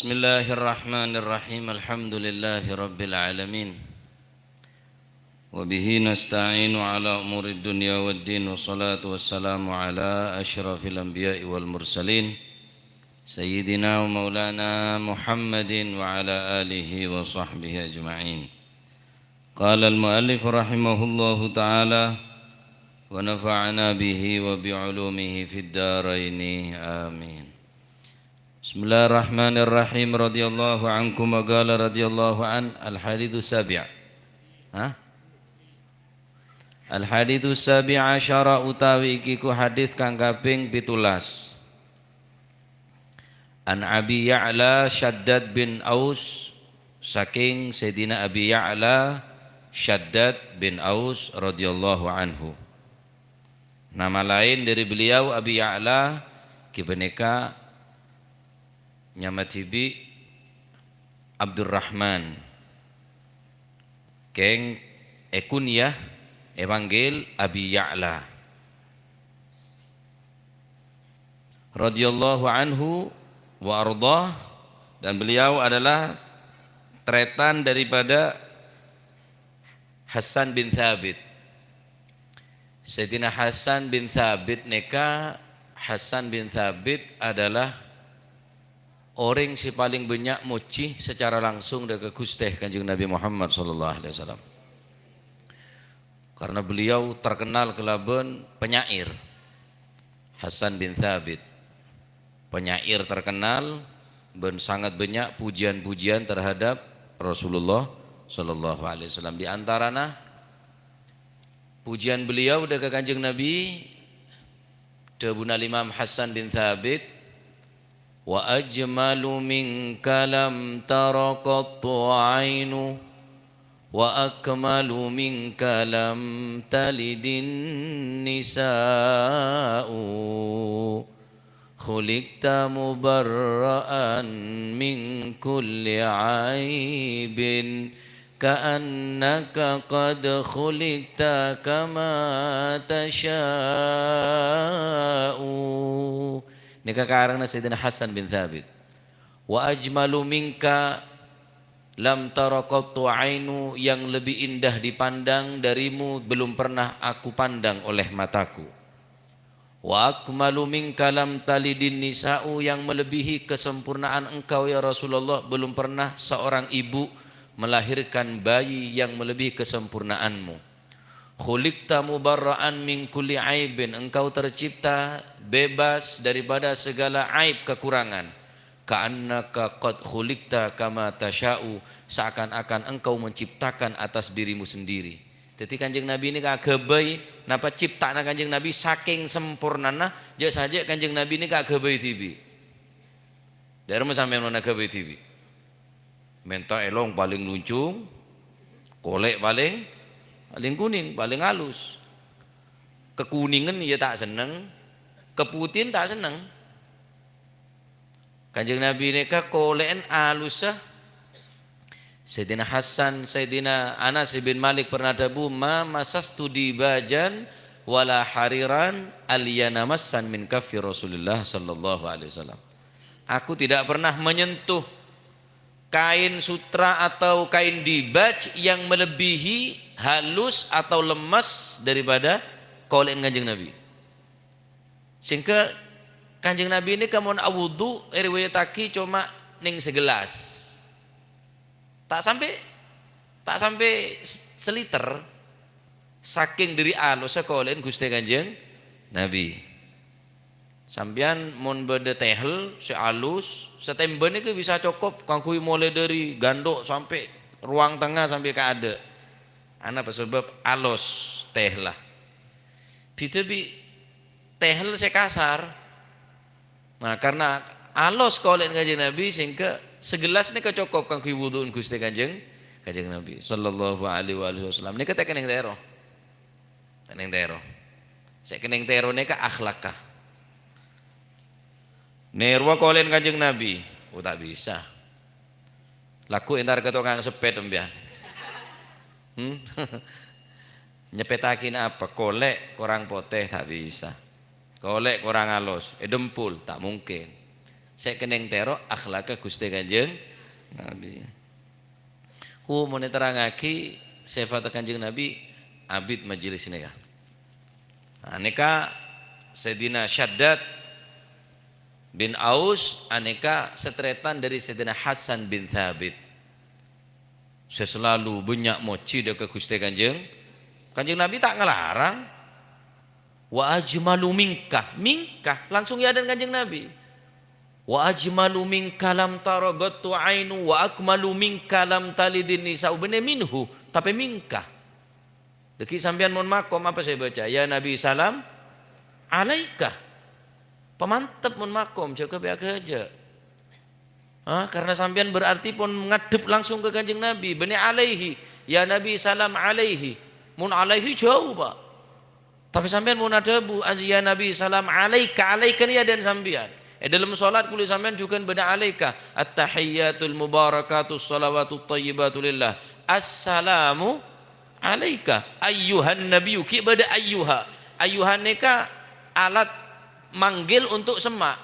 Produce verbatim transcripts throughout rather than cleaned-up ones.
Bismillahirrahmanirrahim. Alhamdulillahirabbil alamin. Wa bihi nasta'inu ala umurid dunya waddin. Wassalatu wassalamu ala asyrafil anbiya'i wal mursalin, sayyidina wa maulana Muhammadin wa ala alihi wa sahbihi ajma'in. Qala al-mu'allif rahimahullahu ta'ala, wa nafa'ana bihi wa bi ulumihi fid daraini. Amin. Bismillahirrahmanirrahim. Radhiyallahu ankum wa qala radhiyallahu an. Al-haditsu sabi'. Hah? Al-haditsu sabi' asyara utawi iki ku hadits kang kaping pitulas. An Abi Ya'la Syaddad bin Aus, saking Sayyidina Abi Ya'la Syaddad bin Aus radhiyallahu anhu. Nama lain dari beliau Abi Ya'la, ghâpanèka nyama dhibi' Abdurrahman. Kèng èkunyah, èpanggil Abi Ya'la. Radhiyallahu anhu wa ardhah, dan beliau adalah tretan daripada Hasan bin Thabit. Sayyidina Hasan bin Thabit nèka, Hasan bin Thabit adalah orèng sè palèng bânnya' mojhi secara langsung dâ' ka Ghustè Kanjeng Nabi Muhammad sallallahu alaihi wasallam. Karena beliau terkenal kalabân penyair. Hasan bin Thabit, penyair terkenal bân sangat bânnya' pujian-pujian terhadap Rasulullah sallallahu alaihi wasallam. Di antarana pujian beliau dâ' ka Kanjeng Nabi, dhâbuna Imam Hasan bin Thabit, "Wa ajmalu minka lam tara qattu ainu, wa akmalu minka lam talidin nisa'u. Khuliqta mubarra'an min kulli aibin, ka'annaka qad khuliqta kama tasha'u." Nèka karangna Sayyidina Hasan bin Thabit. "Wa ajmalu minka lam tara qattu ainu, yang lebih indah dipandang darimu belum pernah aku pandang oleh mataku. Wa akmalu minka lam talidin nisa'u, yang melebihi kesempurnaan engkau, ya Rasulullah, belum pernah seorang ibu melahirkan bayi yang melebihi kesempurnaanmu. Khuliqta mubarra'an min kulli aibin, engkau tercipta bebas daripada segala aib kekurangan. Ka'annaka qad khuliqta kama tasha'u, seakan-akan engkau menciptakan atas dirimu sendiri." Dhâddhi Kanjeng Nabi nèka aghâbây, napa cipta'na Kanjeng Nabi saking sempornana, jâ' sajâ' Kanjeng Nabi nèka aghâbây dhibi'. Dhâremma sampèyan mon aghâbây dhibi'. Mènta èlong palèng luncung, kolè' palèng, palèng kunèng, palèng alus. Kakunèngan iyâ ta' senneng, kaputèyan ta' senneng. Kanjeng Nabi nèka kolè'en alussa. Sayyidina Hasan, Sayyidina Anas bin Malik pernah dhâbu, "Ma masastu dibajan wala hariran alyana massan min kaffi Rasulillah sallallahu alaihi wasallam." Aku tidak pernah menyentuh kain sutra atau kain dibaj yang melebihi halus atau lemas daripada kolè'en Kanjeng Nabi. Sehingga Kanjeng Nabi nèka mon awudu, èriwayattaghi coma nèng sagellas. Ta' sampè', ta' sampè' s-, saliter. Saking dhâri alossa kolè'en Ghustè Kanjeng Nabi. Sampèyan mon bâdâ tehel sè alus, satèmba nèka bisa cokop kaangghuy molaè dhâri gandhu' sampè' ruang tengnga sampè' ka adâ'. Anapa sabâb? Alos tehella. Bhidhâ bi' tehel sè kasar. Nah, karna alos kolè'en Kanjeng Nabi, sehingga sagellas nèka cokop kaangghuy wudu'en Ghustè Kanjeng, Kanjeng Nabi sallallahu alaihi wa alihi wasallam. Nèka ta' kennèng tèro. Ta' kennèng tèro. Sè kennèng tèro nèka akhlakka. Nèrowa kolè'en Kanjeng Nabi. Oh, ta' bisa. Lagghu' entar ka tokang sepet, sampèyan. Hmm? Nyeppettaghi napa? Kolè' korang potè, ta' bisa. Kolè' korang alos, èdempul, ta' mungkin. Sè kennèng tèro akhlakka Ghustè Kanjeng Nabi. Ku mon èterrangngaghi sèfatta Kanjeng Nabi, abit majelis nèka. Nah, nèka Sayyidina Syaddad bin Aus, anèka sè tarètan dhâri Sayyidina Hasan bin Tsabit. Sè salalu bânnya' mojhi dhâ' ka Ghustè Kanjeng. Kanjeng Nabi ta' ngalarang. "Wa ajmalu minka." Minka, langsung èadhân Kanjeng Nabi. "Wa ajmalu minka lam tara qattu ainu, wa akmalu minka lam talidin nisa'u." Bânnè minhu, tapè minka. Dhâggi' sampèyan mon makom apa sè èbâca? "Ya Nabi salam alaika." Pamantep mon makom, jhâ' kabây aghâjâ'. Ah, karena sampèyan berarti pon ngadhep langsung ka Kanjeng Nabi, bânnè alaihi, "Ya Nabi, salam alaihi." Mon alaihi jhâu, Pak. Tapè sampèyan mon adhâbu, "Ya Nabi, salam alaika," alaika nèka èadhân sampèyan. È dhâlem shalat kulâ sampèyan jhughân bâdâ alaika. "At-tahiyyatul mubarakatus shalawatut thayyibatu lillah. Assalamu alaika ayyuhan nabiyyu." Ghi' bâdâ ayyuha. Ayyuhan nèka alat manggil untuk semma'.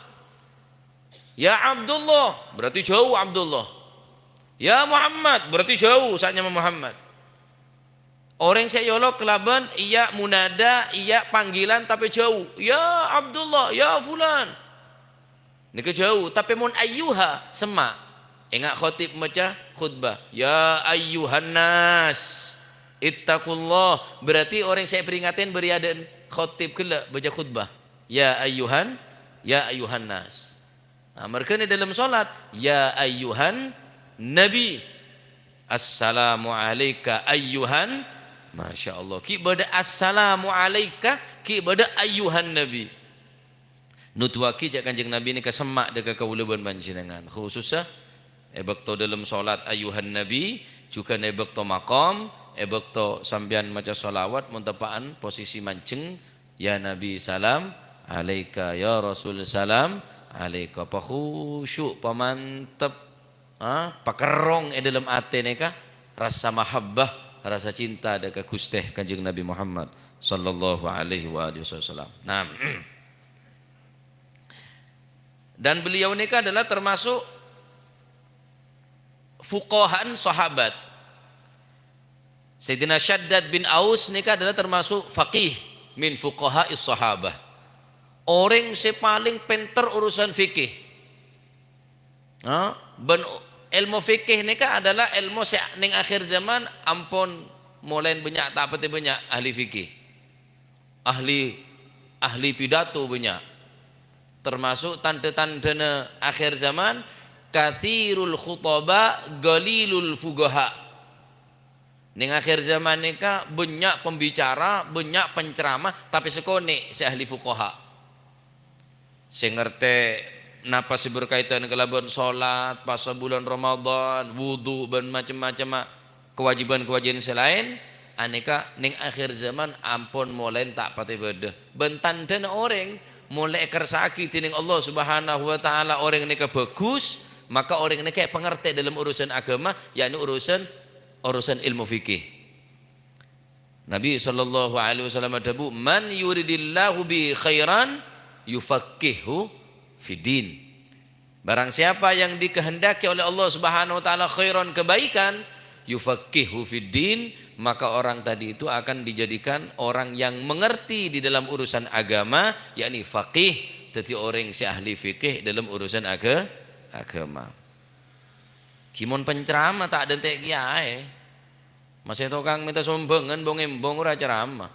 "Ya Abdullah," berarti jhâu Abdullah. "Ya Muhammad," berarti jhâu, sanyama Muhammad. Orèng sè èolok kalabân ya munada, ya panggilan, tapè jhâu. "Ya Abdullah, ya fulan." Nèka jhâu, tapè mon ayyuha, semma'. Enga' khatib maca khutbah, "Ya ayyuhan nas, ittaqullah." Berarti orèng sè èpèringatè bâri' adâ'na khatib ghellâ' bâca khutbah. "Ya ayyuhan, ya ayyuhan nas." Nah, marghâna è dhâlem shalat, "Ya ayyuhan nabi, assalamu alaika ayyuhan," Masya Allah, ghi' bâdâ "assalamu alaika", ghi' bâdâ "ayyuhan nabi". Noduwâghi jhâ' Kanjeng Nabi nèka semma' dhâ' ka kaulâ bân panjhennengngan, khusussa è bâkto dhâlem shalat "ayyuhan nabi", jhughân è bâkto maqam, è bâkto sampèyan maca shalawat, mon teppa'an posisi manjheng, "Ya Nabi, salam alaika. Ya Rasul, salam alaika." Pakhusyuk, pamantep, ha, pakerrong è dhâlem atè nèka rassa mahabbah, rassa cinta dhâ' ka Ghustè Kanjeng Nabi Muhammad sallallahu alaihi wa alihi wasallam. Nah, dan beliau nèka adalah termasuk fuqahaan sahabat. Sayyidina Syaddad bin Aus nèka adalah termasuk faqih min fuqaha'is sahabah. Orèng sè palèng pènter urusan fikih. Ha? Bân èlmo fikih nèka adalah èlmo sè neng akhir zaman ampon molaè bânnya', ta' patè bânnya' ahli fikih. Ahli, ahli pidato bânnya'. Termasuk tandhâ-tandhâna akhir zaman, katsirul khutaba, qalilul fuqaha. Neng akhir zaman nèka bânnya' pembicara, bânnya' penceramah, tapè sakonè' sè ahli fuqaha. Sè ngartè napa sè berkaitan kalabân shalat, pasa bulân Ramadan, wudu, bân macem-macemma kawâjibhân-kawâjibhân sè laèn, anèka neng akhir zaman ampon molaè ta' patè bâdâ. Bân tandhâna orèng molaè èkarsa'aghi dhinèng Allah Subhanahu wa Ta'ala orèng nèka bhâghus, maka orèng nèka èpangartè dhâlem urusan aghâma, yakni urusan, urusan èlmo fikih. Nabi sallallahu alaihi wasallam adhâbu, "Man yuridillahu bihi khairan yufaqqihhu fiddin." Barang siapa yang dikehendaki oleh Allah Subhanahu wa Ta'ala khairan, kebaikan, "yufaqqihhu fiddin," maka orang tadi itu akan dijadikan orang yang mengerti di dalam urusan agama, yakni faqih, dhâddhi orèng sè ahli fikih dalam urusan aga-, agama. Ghi' mon penceramah ta' dântè' kèyaè. Masè tokang mènta sombhângan bong-embong ora ceramah.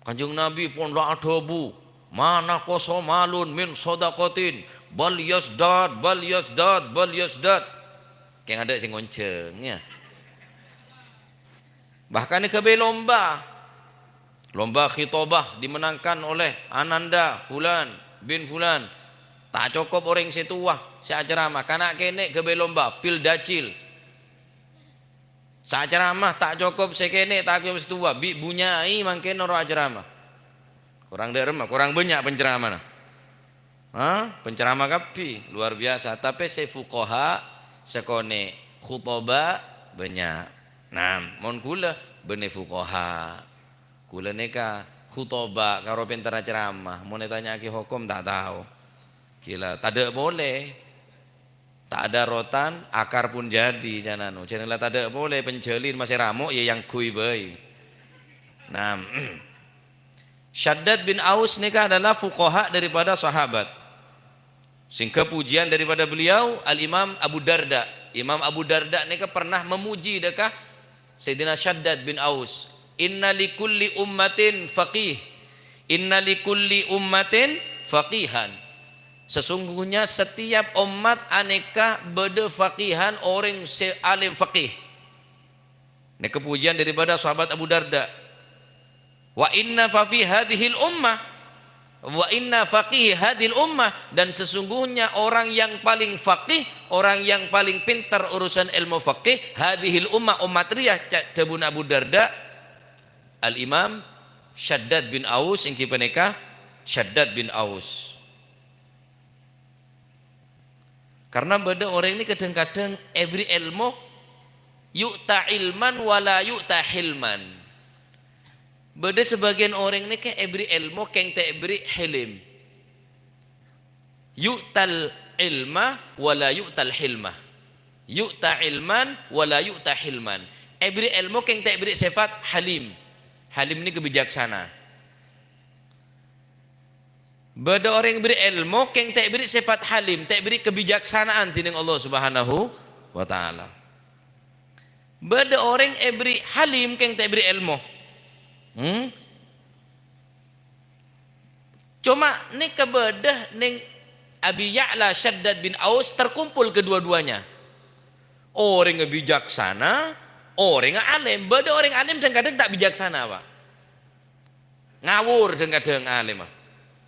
Kanjeng Nabi pon la adhâbu, "Ma naqasa malun min shadaqatin, bal yazdad, bal yazdad, bal yazdad." Kèng adâ' sè ngonjhâng, ya. Bahkan èghâbây lomba. Lomba khitobah dimenangkan oleh Ananda Fulan bin Fulan. Ta' cokop orèng sè towa sè aceramah, kana' kènè' ghâbây lomba, pil dacil. Sè aceramah ta' cokop sè kènè', ta' cokop sè towa, bi' bu nyai mangkèn noro' aceramah. Korang dâ' remma, korang bânnya' penceramana. Ha? Penceramah kabbhi, luar biasa. Tapè sè fuqaha sakonè', khutoba bânnya'. Nah, mon ghulâ bânnè fuqaha. Ghulâ nèka khutoba karo pènterra ceramah, mon ètanya'aghi hokom ta' tao. Gila, tadâ' polè. Tak ada rotan, akar pun jadi, can anu. Jhâ' la tadâ' polè, panjhâlin masè ramo', ya èyangghuy bhâi. Nah, Syaddad bin Aus nèka adalah fuqaha daripada sahabat. Sehingga pujian daripada beliau, Al-Imam Abu Darda. Imam Abu Darda nèka pernah memuji dâ' ka Sayyidina Syaddad bin Aus, "Inna li kulli ummatin faqih. Inna li kulli ummatin faqihan." Sesungguhnya setiap ommat anèka bâdâ faqihan, orèng sè alim faqih. Nèka pujian daripada sahabat Abu Darda. "Wa inna fa fi hadhil ummah, wa inna faqih hadhil ummah," dan sesungguhnya orang yang paling faqih, orang yang paling pintar urusan ilmu faqih, hadhil ummah, ommat rèya, ca-, dhâbuna Abu Darda, Al-Imam Syaddad bin Aus, èngghi panèka Syaddad bin Aus. Karna bâdâ orèng nè kadhâng-kadhâng èbherri' èlmo, yu'ta ilman wa la yu'ta hilman. Bâdâ sabâgiyân orèng nèka èbherri' èlmo kèng ta' èbherri' hilim. Yu'tal ilma wa la yu'tal hilma. Yu'ta ilman wa la yu'ta hilman. Èbherri' èlmo kèng ta' èbherri' sèfat halim. Halim nèka bijaksana. Bâdâ orèng èbherri' èlmo, kèng ta' èbherri' sèfat halim, ta' èbherri' kabijaksanaan dhinèng Allah Subhanahu wa Ta'ala. Bâdâ orèng èbherri' halim, kèng ta' èbherri' èlmo. Hmm? Coma nèka bâdâ nèng Abi Ya'la Syaddad bin Aus terkumpul kedua-duanya. Orèng bijaksana, orèng alim. Bâdâ orèng alim dhâng-kadhâng ta' bijaksana, Pak. Ngawur dhâng-kadhâng alèmma.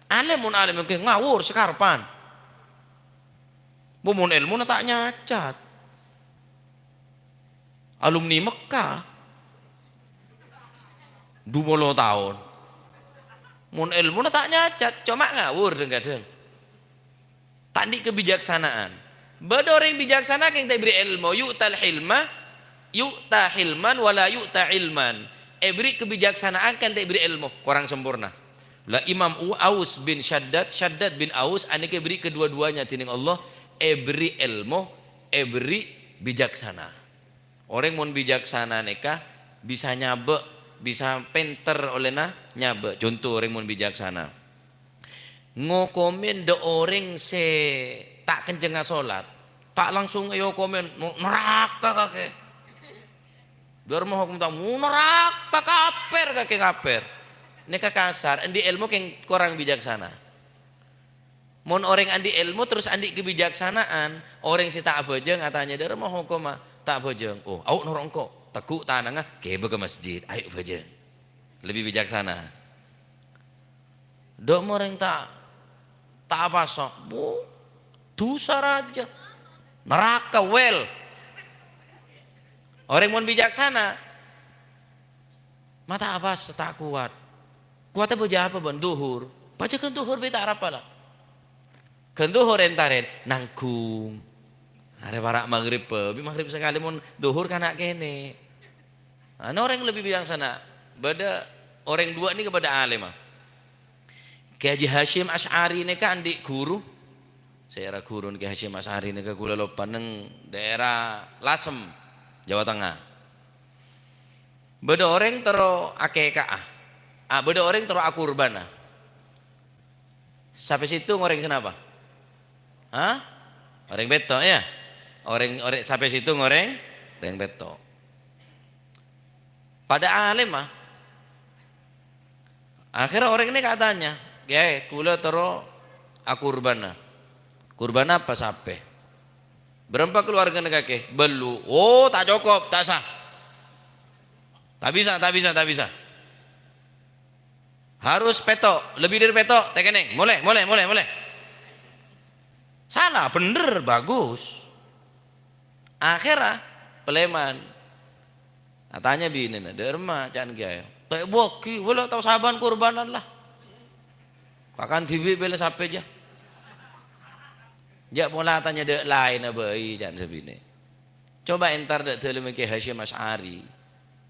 Alèm mon alèm ènggi ngawur sakarebbhân. Bu mon èlmona ta' nyacat. Alumni Mekkah. Du polo taon. Mon èlmona ta' nyacat, coma ngawur dhâng-kadhâng. Ta' andi' kabijaksanaan. Bâdâ orèng bijaksana kèng ta' èbherri' èlmo, yu'tal hilma, yu'ta hilman wa la yu'ta ilman. Èbherri' kabijaksanaan kèng ta' èbherri' èlmo, korang samporna. La Imam U-, Aus bin Syaddad, Syaddad bin Aus, anèka èbherri' kedua-duanya dhinèng Allah, èbherri' èlmo, èbherri' bijaksana. Orèng mon bijaksana nèka bisa nyabâ', bisa pènter ollèna nyabâ'. Conto orèng mon bijaksana. Ngokomè dâ' orèng sè ta' kencengnga solat, ta' langsung èokomè, "No-, neraka kakè." Dâ' remma hokom ta', "Mo neraka, kafir kakè, kafir." Nèka kasar, andi' èlmo kèng korang bijaksana. Mon orèng andi' èlmo terros andi' kabijaksanaan, orèng sè ta' abhâjâng atanya, "Dâ' remma hokomma ta' abhâjâng?" "Oh, ayo' noro' engko', tegghu' tanangnga, ghibâ ka masjid, ayo' bhâjâng." Lebbi bijaksana. Dâ' remma orèng ta', ta' apasa, bu, dhusa rajâ. Neraka, wel. Orèng mon bijaksana, ma' ta' apasa, ta' kowat. Kowatta bâjâ apa bâ'na? Dhuhur. Bâjâ ghân dhuhur bi' ta' arapa la. Ghân dhuhur èntarè, nangghung. Arè para' maghrib, bi' maghrib sakalè mon dhuhur kana' kènè'. Ana orèng lebbi bijaksana. Bâdâ orèng duwâ' nèka bâdâ alèmma. Kè Haji Hasyim Asy'ari nèka andi' ghuru. Sèra ghuruna Kè Hasyim Asy'ari nèka kaulâ loppa, neng daerah Lasem, Jawa Tengah. Bâdâ orèng terro akeka'a. Ah, bâdâ orèng terro akurbâna. Sapè sèttong orèng sè napa? Hah? Orèng pètto', ya? Orèng, orèng, sapè sèttong orèng, orèng pètto'. Padâ alèmma. Akhèrra orèng nèka atanya, "Kèyaè, kaulâ terro akurbâna. Kurbâna apa? Sapè? Bârâmpa kalowargana kakè?" "Bâllu'." "Oh, ta' cokop, ta' sah. Ta' bisa, ta' bisa, ta' bisa. Harus pètto', lebbi dâri pètto', ta' kènèng. Molè, molè, molè, molè." Sala, bhendher, bagus. Akhèrra, palèman. Atanya binèna, "Dâ' remma, ca'na kèyaè?" "Ta' èbuwâghi, wala tao sabân kurbânan la. Kakan dhibi' bhâi la sapè jâ." "Jhâ' pola atanya dâ' laènna bhâi," ca'na sè binè'. Coba èntar dâ' dâlemma Kè Hasyim Asy'ari.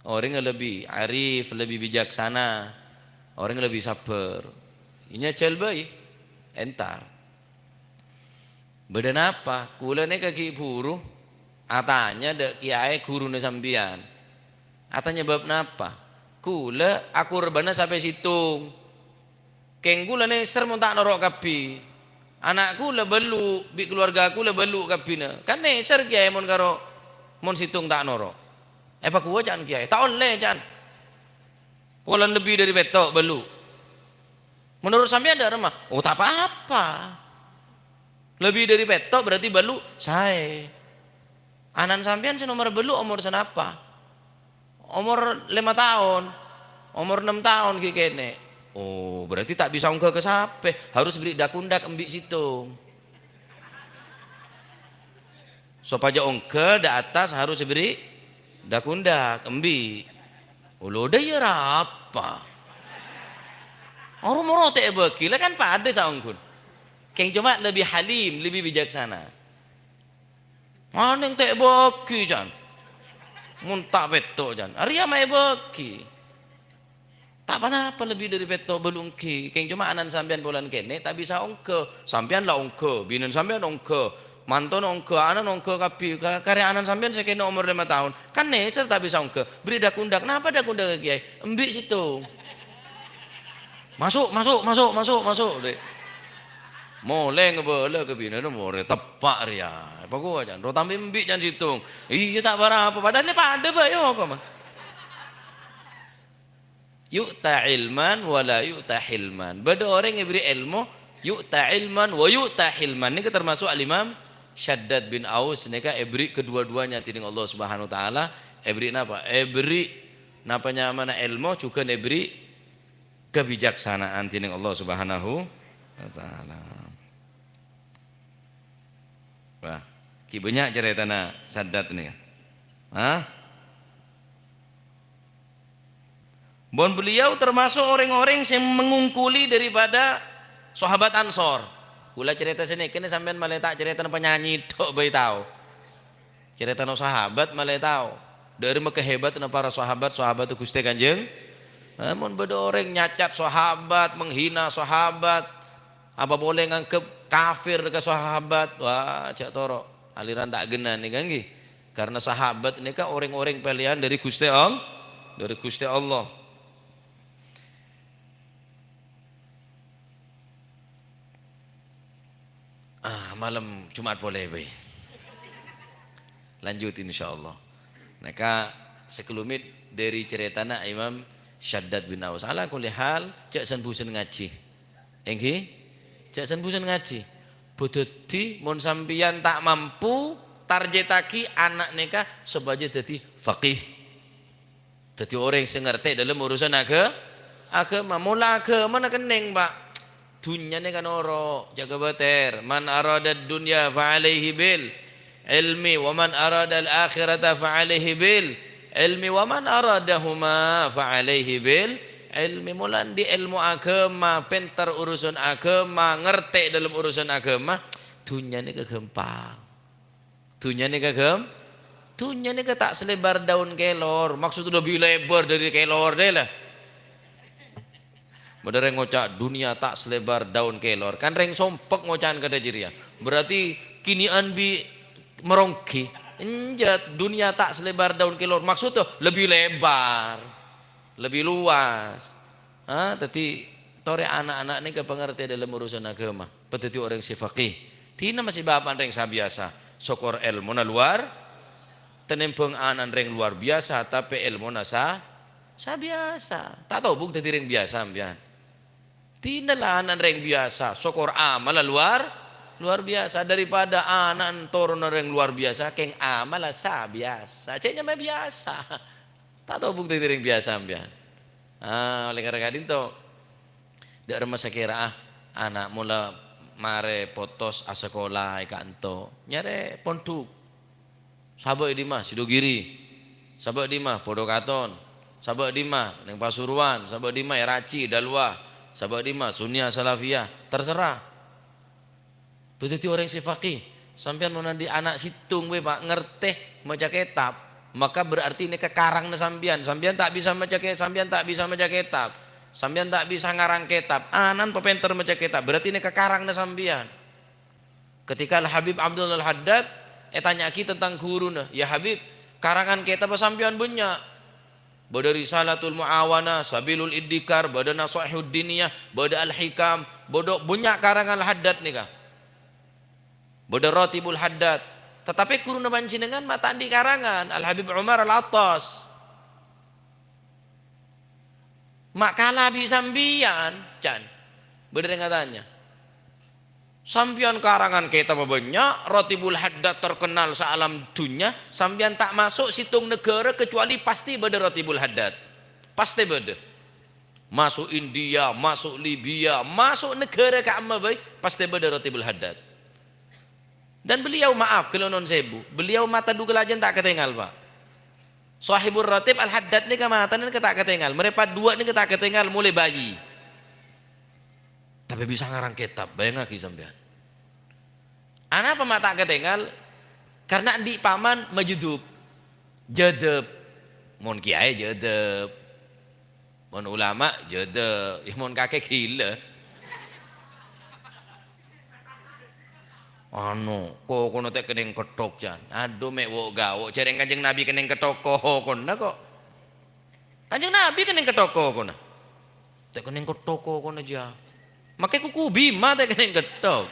Orèngnga lebbi arif, lebbi bijaksana, orèngnga lebbi sabbhâr. Nyajhâl bhâi, èntar. "Bâdâ napa? Kaulâ nèka ghi' buru atanya dâ' kèyaè ghuruna sampèyan." "Atanya bab napa?" "Kaulâ akurbhâna sapè sèttong. Kèng kaulâ nèser mon ta' noro' kabbhi. Ana' kaulâ bâllu', bi' kalowarga kaulâ bâllu' kabbhina. Kan nèser kèyaè mon karo, mon sèttong ta' noro'." "Èpaghâbây, can, kèyaè?" "Ta' ollè, can. Polana lebbi dâri pètto' bâllu'." "Menurut sampèyan dâ' remma?" "Oh, ta' pa-apa. Lebbi dâri pètto' berarti bâllu' saè. Ana'na sampèyan sè nomer bâllu' omor sanapa?" "Omor lèma taon, omor ennem taon ghi' kènè'." "Oh, berarti ta' bisa ongghâ ka sapè, harus bâri' dak-ondak embi' sèttong. Sopajâ ongghâ dâ' attas harus èbâri' dak-ondak embi'." "Olo, dâ' iyâ rapa? Oro-moro ta' èbâghi, la kan padâ saongghuna. Kèng coma lebbi halim, lebbi bijaksana." "Anèng ta' èbâghi, can. Mon ta' pètto', can. Arèya ma' èbâghi. Ta' pa-napa lebbi dâri pètto' bâllu' èngghi. Kèng coma ana'na sampèyan polana kènè' ta' bisa ongghâ. Sampèyan la ongghâ, binèna sampèyan ongghâ, mantona ongghâ, ana'na ongghâ kabbhi. Ka-, karè ana'na sampèyan sè kènè' omor lèma taon. Kan nèser ta' bisa ongghâ. Bâri' dak-ondak. Napa dak-ondak, kèyaè? Embi' sèttong." "Maso', maso', maso', maso', maso'," dâ'. Molè ngabâlâ ka binèna, "Morè teppa' rèya. Èpaghâbây, can. Ro tambâi embi', can, sèttong." "Iyâ, ta' pa-apa. Padahal padâ bhâi, koma." Yu'ta ilman wa la yu'ta hilman. Bâdâ orèng èbâri' èlmo, yu'ta ilman wa yu'ta hilman. Nèka termasuk Al-Imam Syaddad bin Aus nèka èbâri' kedua-duanya dèning Allah Subhanahu wa Ta'ala. Èbâri' napa? Èbâri' napa nyamana èlmo, jhughân èbâri' kabijaksanaan dèning Allah Subhanahu wa Ta'ala. Wah, ghi' bânnya' carètana Syaddad nèka. Hah? Bon beliau termasuk orang-orang yang mengungkuli daripada sahabat Ansor. Kaulâ carèta sanèka nè sampèyan malè ta' carètana penyanyi tok bhâi tao. Carètana sahabat malè tao. Dâri maka hebatna para sahabat, sahabat Ghustè Kanjeng. Nah, mon bâdâ orèng nyacat sahabat, menghina sahabat, apa polè nganggep kafir ka sahabat, wah, jhâ' toro'. Aliran ta' ghenna nèka, ènggi. Karena sahabat nèka orèng-orèng pèlèyan dâri Ghustè All-, dâri Ghustè Allah. Ah, malem Jumat polè bhâi. Lanjut, insyaallah. Nèka sakelumit dâri carètana Imam Syaddad bin Aus. Ala kulli hal, jhâ' sen-bhusen ngajhi. Ènggi? Jhâ' sen-bhusen ngajhi. Bhudhâddhi mon sampèyan ta' mampu, tarjettaghi ana' nèka sopajâ dhâddhi faqih. Dhâddhi orèng sè ngartè dâlem urusan aga-, aghâma. Mola aghâmana kennèng, Pa'. Dhunnya nèka noro', jhâ' kabâtèr. "Man aradad dunya fa alaihi bil ilmi, wa man aradal akhirata fa alaihi bil ilmi, wa man aradahuma fa alaihi bil ilmi." Mola andi' èlmo aghâma, pènter urusan aghâma, ngartè dâlem urusan aghâma, dhunnya nèka ghâmpang. Dhunnya nèka ghâm-, dhunnya nèka ta' salebar daun kelor. Maksud lebbi lebar dâri kelor dâ' la. Bâdâ rèng ngoca', "Dunia tak selebar daun kelor." Kan rèng sompek ngoca'an kadhâ' jârèya. Berarti kini'an bi' maronggi. Enjât, dunia tak selebar daun kelor. Maksudnya lebih lebar, lebih luas. Ha, dhâddhi torè ana'-ana' nèka pangartè dâlem urusan aghâma. Padhâddhi orèng sè faqih. Dhina masih bapa'na rèng sabiyasa. Sokor èlmona luar, tenembhâng ana'na rèng luar biyasa, tapè èlmona sa-, sabiyasa. Ta' tobuk dhâddhi rèng biyasa, sampèyan. Dhina la ana'na rèng biyasa, sokor amalla luar, luar biyasa. Daripada ana'na toronna rèng luar biyasa, kèng amalla sabiyasa. Cè' nyamana biyasa. Ta' tobuk dhâddhi rèng biyasa, sampèyan. Ah, oleh karena ka'dinto, dâ' remma sakèra, ah, ana' mola marè potos asakola è ka'ento, nyarè pondhuk. Sabâ' è dimma, Sidogiri. Sabâ' è dimma, Podokaton. Sabâ' è dimma, neng Pasuruan. Sabâ' è dimma, è Raci, Dalwa. Sabâ' è dimma, Sunia, Salafiyah. Terserah. Bâdâ dhâddhi orèng sè faqih. Sampèyan mon andi' ana' sèttong bhâi, Pa', ngartè maca kètab, maka berarti nèka karangna sampèyan. Sampèyan ta' bisa maca kè-, sampèyan ta' bisa maca kètab. Sampèyan ta' bisa ngarang kètab. Ana'na papènter maca kètab, berarti nèka karangna sampèyan. Ketika Al-Habib Abdullah Al-Haddad ètanya'aghi tentang ghuruna, "Ya Habib, karangan kètabbhâ sampèyan bânnya'. Bâdâ Risalatul Mu'awanah, Sabilul Iddikar, bâdâ Nasaihud Diniyah, bâdâ Al-Hikam, bâdâ bânnya' karangan Al-Haddad nèka. Bâdâ Ratibul Haddad. Tatapè ghuruna panjhennengngan ma' ta' andi' karangan, Al-Habib Umar Al-Attas. Ma' kala bi' sampèyan, can." Bâdâ rèng atanya. "Sampèyan karangan kètabbhâ bânnya', Ratibul Haddad terkenal saalam dhunnya, sampèyan ta' maso' sèttong naghârâ kecuali pastè bâdâ Ratibul Haddad. Pastè bâdâ. Maso' India, maso' Libya, maso' naghârâ ka'emma bhâi, pastè bâdâ Ratibul Haddad." Dan beliau, maaf, ghâllu non sèbu, beliau mata du kalajân ta' katèngal, Pak. Sohibur Ratib Al-Haddad nèka matana nèka ta' katèngal, marèpat duwâ' nèka ta' katèngal molaè bhâi. Tapè bisa ngarang kètab, bhâjângaghi sampèyan. Anapa ma' ta' katèngal? Karna andi' paman majâdub. Jâdâb. Mon kèyaè jâdâb. Mon ulama jâdâb. Yâ mon kakè ghilâ. Anu, kokona ta' kennèng kettok, can. Adhu, mè' wo'-gawo'. Jhârèng Kanjeng Nabi kennèng kettok kokona, kok. Kanjeng Nabi kennèng kettok kokona. Ta' kennèng kettok kokona, jâ. Makè kuku bima ta' kennèng kettok.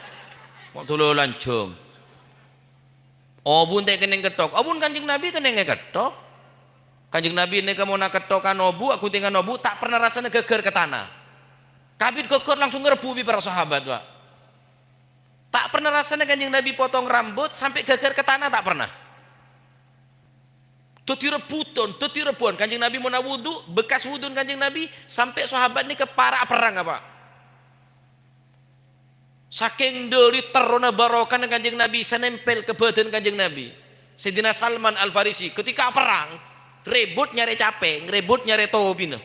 Kok dulu lanjhâng. Obu'en ta' kennèng kettok. Obu'en Kanjeng Nabi kennèng kettok. Kanjeng Nabi nèka mon akettokan obu', aghuntengan obu', ta' pernah rassana ghâghâr ka tana. Kabit ghâghâr langsung ngarebbhu bi' para sahabat, Pak. Ta' pernah rassana Kanjeng Nabi potong rambut sampè' ghâghâr ka tana, ta' pernah. Dhâddhi rebbhuwân, dhâddhi rebbhuwân. Kanjeng Nabi mon awudu, bekas wudun Kanjeng Nabi sampè' sahabat nèka para' aperrang, apa? Sakèng dhâri terrona barokana Kanjeng Nabi sè nèmpèl ka bhâdhân Kanjeng Nabi. Sayyidina Salman Al-Farisi, ketika aperrang, rèbut nyarè capèng, rèbut nyarè tobina.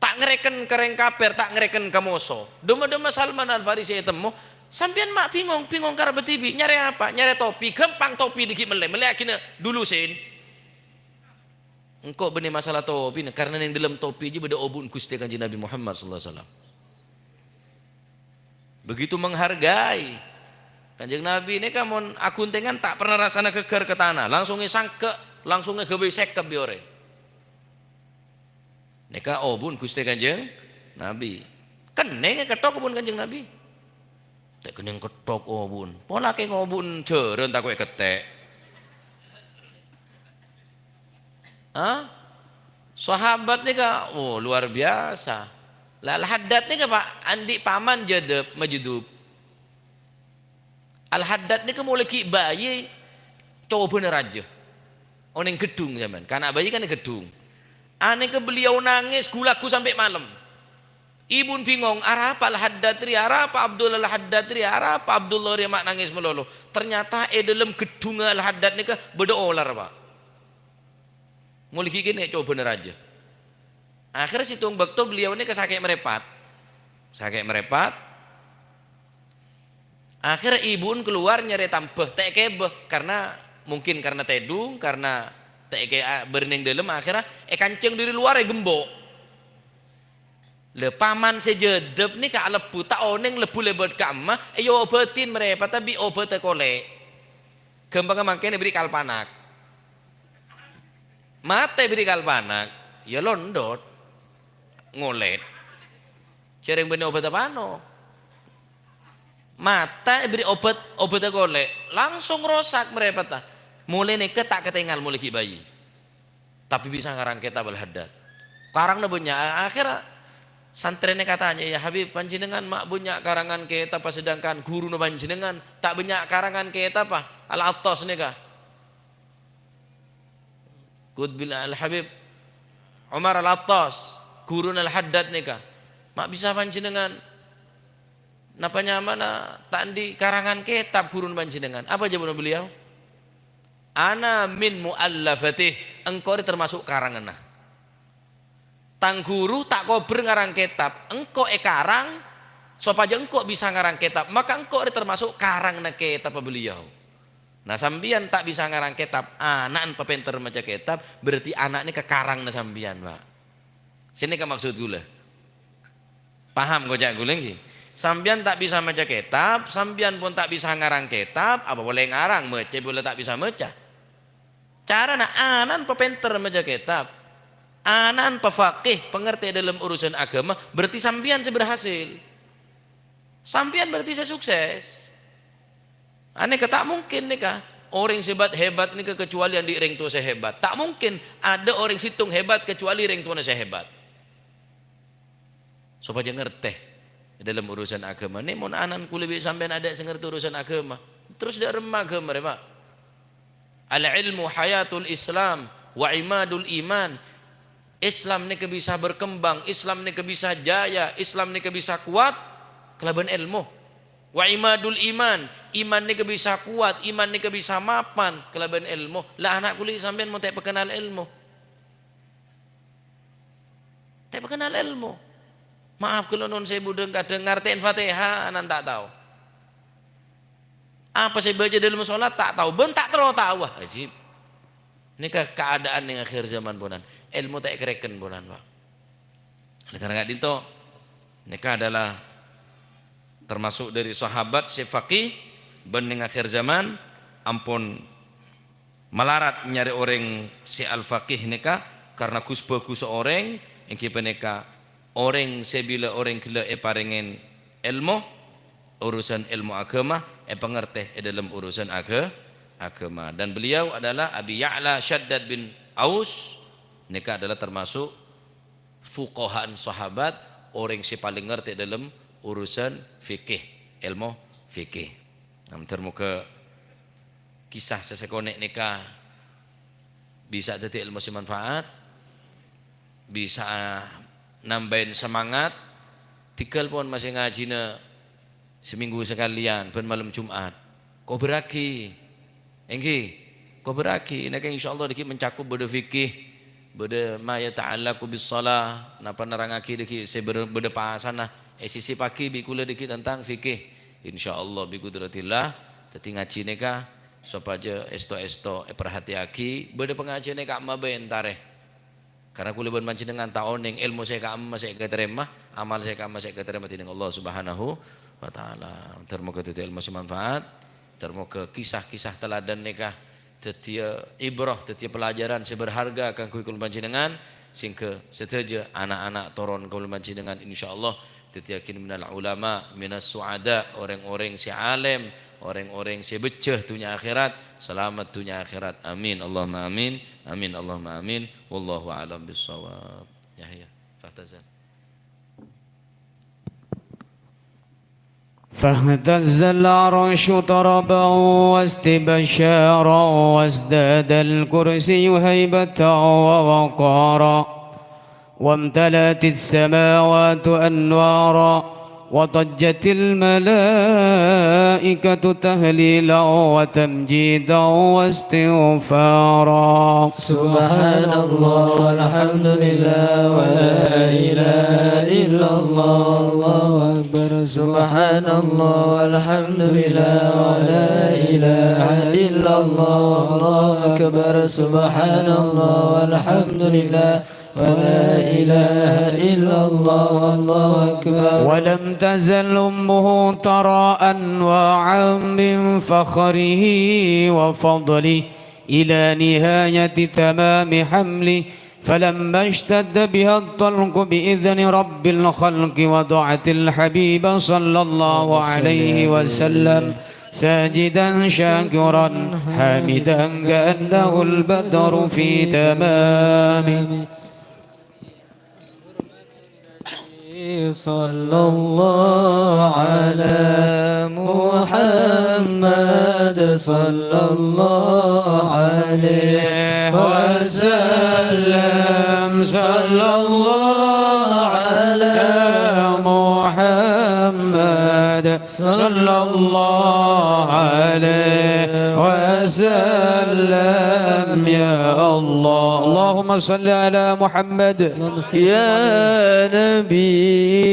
Ta' ngarèken ka rèng kafir, ta' ngarèken ka moso. Dhâmma-dhâmma Salman Al-Farisi ètemmo, "Sampèyan ma' bingong, bingong karebbhâ dhibi'. Nyarè apa? Nyarè topi. Ghâmpang topi dhâggi' mellè. Mellèyaghina dulu, Sin." Engko' bânnè masalah topina, karna neng dâlem topi jiyâ bâdâ obu'na Ghustè Kanjeng Nabi Muhammad sallallahu alaihi wasallam. Begitu menghargai. Kanjeng Nabi nèka mon aghuntengan ta' pernah rassana ghâghâr ka tana, langsung èsangghâ', langsung èghâbây sèkep bi' orèng. Nèka obu'na Ghustè Kanjeng Nabi. Kennèng èkettok obu'na Kanjeng Nabi. Ta' kennèng kettok obu'na. Pola kèng obu'na jhârân tako' èkettek. Hah? Sahabat nèka, oh, luar biasa. La, Al-Haddad nèka, Pak, andi' paman jâdâb, majâdub. Al-Haddad nèka molaè ghi' bhâi cobâna rajâ. Onèng ghedhung sampèyan, kana' bhâi kan ghedhung. Anèka beliau nangès ghu-lagghu sampè' malem. Ibu'na bingong, "Arapa Al-Haddad rèya? Arapa Abdullah Al-Haddad rèya? Arapa Abdullah rèya ma' nangès malolo?" Ternyata è dâlem ghedhungnga Al-Haddad nèka bâdâ olar, Pak. Molaè ghi' kènè' cobâna rajâ. Akhèrra sèttong bâkto beliau nèka sakè' marèpat. Sakè' marèpat. Akhèrra ibu'na kalowar nyarè tambhâ, ta' èkèbâ, karna, mungkin karna tèdung, karna ta' èkè-, a-, bâri' neng dâlem, akhèrra èkancèng dâri lowar, ègembok. La, paman sè jâdâb nèka alebbhu, ta' onèng lebbhu lèbât ka'emma, èobâdhi marèpatta bi' obhâdhâ kolè'. Ghâmpangnga mangkèn èberri' kalpanak. Matè èberri' kalpanak, ya londot. Ngolèt. Jhârèng bânnè obhâdhâ pano. Matè èberri' obhât, obhâdhâ kolè', langsung rosak marèpatta. Molaè nèka ta' katèngal molaè ghi' bhâi. Tapè bisa ngarang kètab Al-Haddad. Karangna bânnya'. Akhèrra santrèna katanya, "Ya Habib, panjhennengngan ma' bânnya' karangan kètabbhâ, sedangkan ghuruna panjhennengngan ta' bânnya' karangan kètabbhâ, Al-Attas nèka?" Qutbil Al-Habib Umar Al-Attas, ghuruna Al-Haddad nèka. "Ma' bisa panjhennengngan, napa nyamana ta' andi' karangan kètab ghuruna panjhennengngan?" Apa jâwâbbhânna beliau? "Ana min mu'allafatih, engko' rè termasuk karanganna. Tang ghuru ta' kobâr ngarang kètab, engko' èkarang sopajâ engko' bisa ngarang kètab, maka engko' rè termasuk karanganna kètabbhâ beliau." Nah, sampèyan ta' bisa ngarang kètab, ana'na papènter maca kètab, berarti ana' nèka karanganna sampèyan, Pak. Sè nèka maksud kaulâ. Paham koca' kaulâ, ngghi? Sampèyan ta' bisa maca kètab, sampèyan pon ta' bisa ngarang kètab, apa polè ngarang, maca polè ta' bisa maca. Carana ana'na papènter maca kètab, ana'na pafaqih, pangartè dâlem urusan aghâma, berarti sampèyan sè berhasil. Sampèyan berarti sè sukses. Anèka ta' mungkin nèka. Orèng sè hebat-hebat nèka kecuali andi' rèng towa sè hebat. Ta' mungkin ada orèng sèttong hebat kecuali rèng towana sè hebat. Sopajâ ngartè è dâlem urusan aghâma. Nè, mon ana'na kulâ bi' sampèyan adâ' sè ngartè urusan aghâma, terros dâ' remma aghâma rè, Pak? Al-ilmu hayatul Islam wa imadul iman. Islam nèka bisa berkembang, Islam nèka bisa jaya, Islam nèka bisa kuat kalabân èlmo. Wa imadul iman, iman nèka bisa kuat, iman nèka bisa mapan kalabân èlmo. La, ana' kulâ sampèyan mon ta' pakennal èlmo. Ta' pakennal èlmo. Maaf, kulâ non sè budheng kadhâng ngartè'è Fatihah, ana'na ta' tao. Apa sè èbâca dâlem solat, ta' tao. Bân ta' terro tao. Wah, ajib. Nèka kaadaan neng akhir zaman, ponan. Èlmo ta' èkarèken, ponan, Pak. Oleh karena ka'dinto, nèka adalah termasuk dari sahabat sè faqih, bân neng akhir zaman ampon malarat nyarè orèng sè al-faqih nèka, karna ghus-bhâghus orèng, èngghi panèka orèng sè bilâ orèng ghellâ' èparèngè èlmo, urusan èlmo aghâma, èpangartè è dâlem urusan agha-, aghâma. Dan beliau adalah Abi Ya'la Syaddad bin Aus, nèka adalah termasuk fuqaha'an sahabat, orèng sè palèng ngartè dâlem urusan fikih, èlmo fikih. Nah, moghâ-moghâ kisah sè sakonè' nèka bisa dhâddhi èlmo sè manfaat, bisa nambâi semangat, tèngghâl pon masè ngajhina samènggu sakalèyan, bân malem Jum'at. Kobârraghi. Èngghi, kobârraghi. Nèka insyaallah dhâggi' mencakup bâdâ fikih, bâdâ ma yata'allaqu bis shalah, napa nerrangaghi dhâggi' sè bâr-, bâdâ pasana èsissèpaghi bi' kulâ dhâggi' tentang fikih. Insyaallah bi qudratillah, dhâddhi ngajhi nèka sopajâ èsto-èsto èparhatèyaghi, bâdâ pangajhiyân è ka'emma bhâi èntarè. Karna kulâ bân panjhennengngan ta' onèng èlmo sè ka'emma sè èkatarèma, amal sè ka'emma sè èkatarèma dhinèng Allah Subhanahu wa Ta'ala. Dhâr moghâ dhâddhi èlmo sè manfaat, dhâr moghâ kisah-kisah teladan nèka dhâddhiyâ ibrah, dhâddhiyâ pelajaran sè berharga kaangghuy kulâ panjhennengngan, sehingga sadhâjâ ana'-ana' toron kulâ panjhennengngan, insyaallah, dhâddhiyâghin minal ulama, minas su'ada, orèng-orèng sè alèm, orèng-orèng sè bhâjjhâ dhunnya akhèrat, salamet dhunnya akhèrat. Amin, Allahumma amin. Amin, Allahumma amin. Wallahu a'lam bissawab. Yahya, fahtazal. فاهتز العرش طربا واستبشارا وازداد الكرسي هيبة ووقارا. وامتلأت السماوات أنوارا، وضجت الملائكة تهليلا وتمجيدا واستغفارا. سبحان الله والحمد لله ولا إله إلا الله، الله أكبر. سبحان الله والحمد لله ولا إله إلا الله، الله أكبر. سبحان الله والحمد لله ولا إله إلا الله، الله أكبر. ولم تزل أمه ترى أنواعا من فخره وفضله إلى نهاية تمام حمله، فلما اشتد بها الطلق بإذن رب الخلق وضعت الحبيب صلى الله عليه وسلم ساجدا شاكرا حامدا كأنه البدر في تمامه. صلى الله على محمد، صلى الله عليه وسلم، صلى الله على محمد، صلى الله عليه وسلم. يا الله، اللهم صل على محمد. اللهم صل وسلم عليه. يا نبي